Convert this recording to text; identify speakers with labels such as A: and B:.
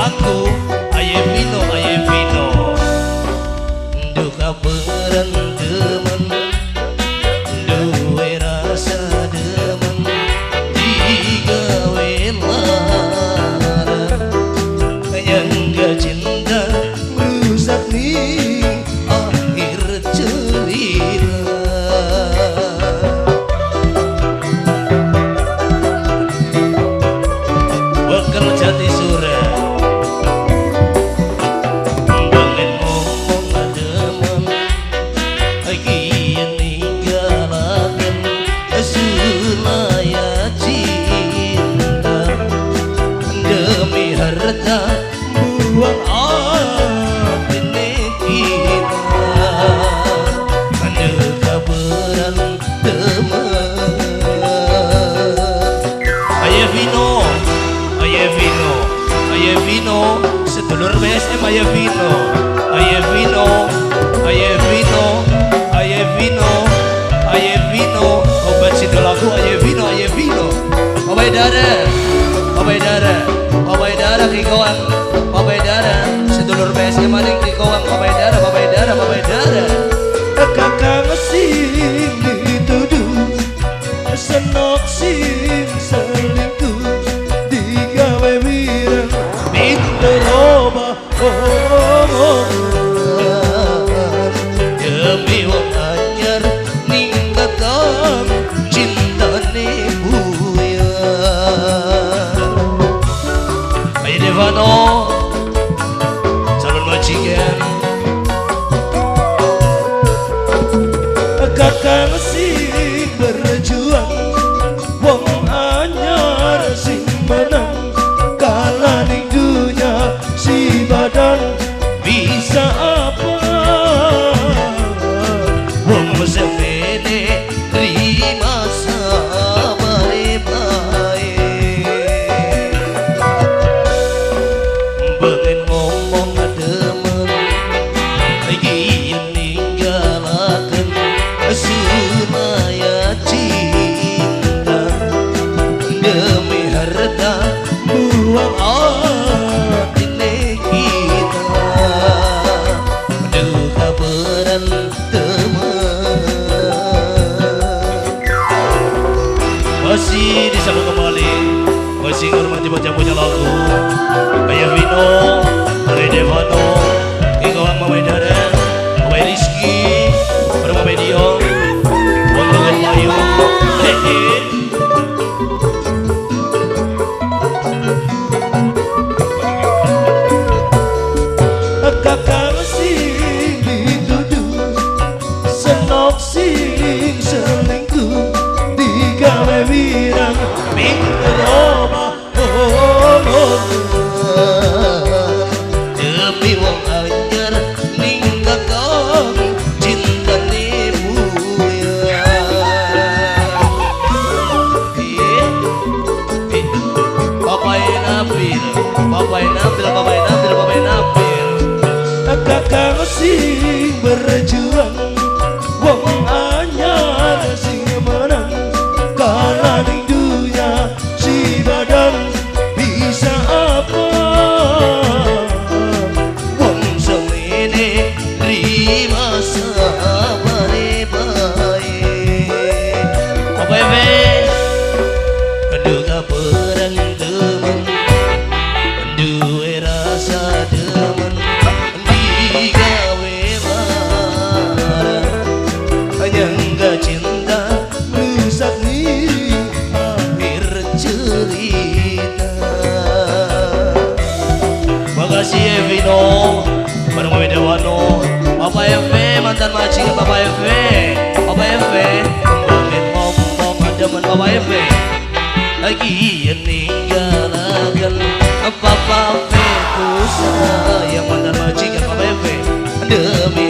A: aku. Aye Vino, aye Vino. Duka berentemen, duwe rasa demen, digawe lara. Nyangga cinta merusak nih akhir cerita. Bekel jati sore bengen ngomong demen, iki ninggalaken sulaya cinta. Demi harta buang atine kita. Duka berantemen. Aye Vino, aye Vino, aye Vino, sedulur BSM aye Vino, aye Vino, aye Vino, aye Vino, aye Vino, obat sidolaku aye Vino, aye Vino. Papai Dara, Papai Dara, Papai Dara kikoang, Papai Dara, sedulur BSM maning kikoang, Papai Dara, Papai Dara, Papai Dara.
B: Kakang sing dituduh senok sing selingkuh, digawe wireng pinter obah omongan.
A: Demi wong anyar ninggalkan cintane buyar. Ayo Devano, calon majikan.
B: Kakang sing berjuang, wong anyar sing menang, kalah ning dunya si badan bisa apa.
A: Wong semene terima sabare bae. Bengen ngomong demen, iki ninggalaken sumaya cinta. Demi harta
B: buang
A: atine kita. Duka berantemen. Masih disambung kembali, masih hormati baca punya lagu. Ayah Vino, Ayah Devano, Kikoang Mamai Dara, Mamai Rizky, Mamai Dion, Wong Logan Layu. Hehe.
B: Kakang sing dituduh senok sing selingkuh, digawe wirang pinter obah omongan.
A: Demi wong anyar ninggalkan cintane buyar. Papai Nabil, Papai Nabil, Papai Nabil, Papai Nabil.
B: Kakang sing berjuang, wong anyar sing menang, kalah ning dunya si badan bisa apa.
A: Wong semene terima sabare bae. Papai Efe, duka berantemen, duwe rasa demen, digawe lara. Nyangga cinta
B: rusak nih
A: akhir cerita. Makasih Evino, bareng Mame Dewano, Bapak Efe, mantan majikan Bapak Efe, Bapak Efe, kembangin ngomong demen Bapak Efe. Lagi ninggalaken Papa Efe ku sayang mantan majikan Bapak Efe. Demi